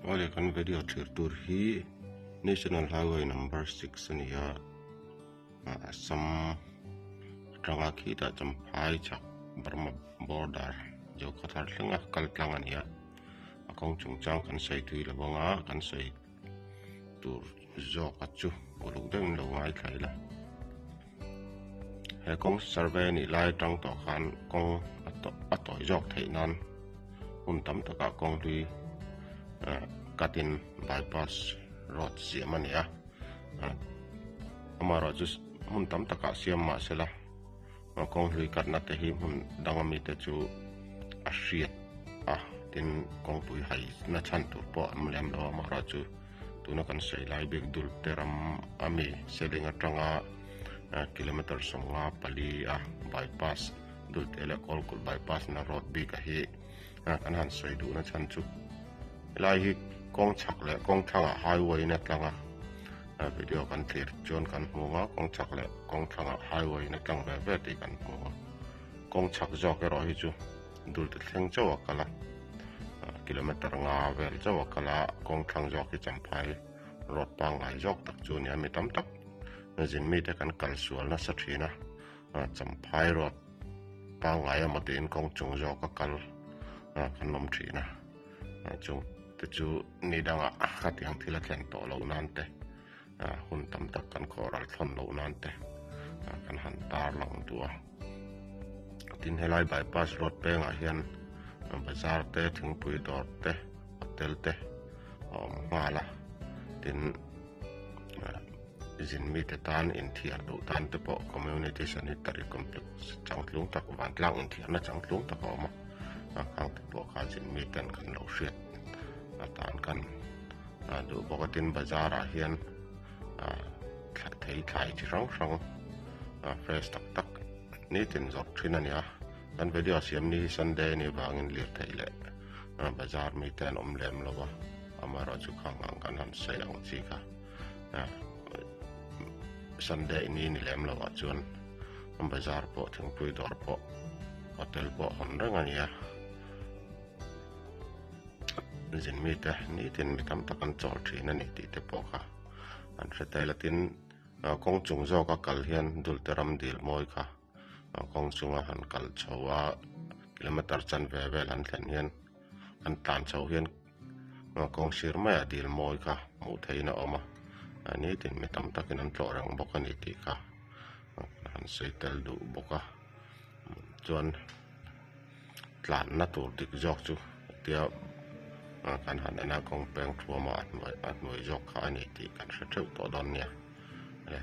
Awle kan video thlir tur hi National Highway number six a ni a Assam atanga khitah Champhai chhak Burma border Zokhawthar thlenga kal tlang a ni a a kawng chungchang kan sawi tui lo ang a kan sawi tur zawk a chu uluk deuhin lo ngaithla ila he kawng survey a nih lai atang tawh khan kawng a tawi zawk theih nan hun tam takah kawng hlui ah cut in bypass road siam a ni a amaherawhchu hmun tam takah siam mah se la kawng hlui cut na te hi hmun dang ami te chu a hriat a tin kawngpui hai na chhan tur pawh an lem lo a amaherawhchu tuna kan sawi lai bik dul te ram ami seling atanga kilometer 54 a bypass dul te leh kawlkulh bypass na road bik a hi kan han sawi duh na chhan chu helai hi kawng chhak leh kawng thlangah highway in a tlang a video kan thlir chuan kan hmu ang a kawng chhak leh kawng thlangah highway in a tlang ve ve tih kan hmu a kawng chhak zawk erawh hi chu dul te thleng chauh a kal a kilometer nga vel chauh a kal a kawng thlang zawk hi champhai road pangngai zawk tak chu a ni a mi tam tak zin mite kan kal sual nasa thin a champhai road pangngai emaw tiin kawng chung zawk a kal kan awm thin a chung te chu ni dangah khatiang thil a thlen tawh loh nan te hun tam tak kan khawh ral thlawn loh nan te kan han tar lang duh a tin helai bypass road pengah hian bazar te thingpui dawr te hotel te a awm nghal a tin zin mite tan inthiar duh tan te pawh community sanitary complex changtlung tak vantlang inthiarna changtlung tak a awm a a khang te pawh kha zin miten kan lo hriat atan kan duh bawk a tin bazar ah hian thei thlai chi hrang hrang fresh tak tak nitin zawrh thin a ni a kan video siam ni hi sunday a nih vangin lirtheih leh bazar mite an awm lem lo a amaherawhchu khang ang kan han sawi ang chi kha sunday ni ni lem lo ah chuan bazar pawh thingpui dawr pawh hotel pawh hawn reng a ni a. Zin mite nitin mi tam tak an chawl thin a ni tih te pawh kha an hre tel a tin kawng chung zawka kal hian dulte ram dil mawi kha kawng chunga han kal chho a kilometer chanve vel han thlen hian an tlan chho hian kawng sir maiah dil mawi kha hmuh theihin a awm a nitin mi tam takin an tlawh reng bawk a ni tih kha an sawi tel duh bawk a chuan. Tlanna tur dik zawk chu hetia kan han en a kawng peng thuama a hnuai a hnuai zawk kha a ni tih kan hre theuh tawh dawn nia.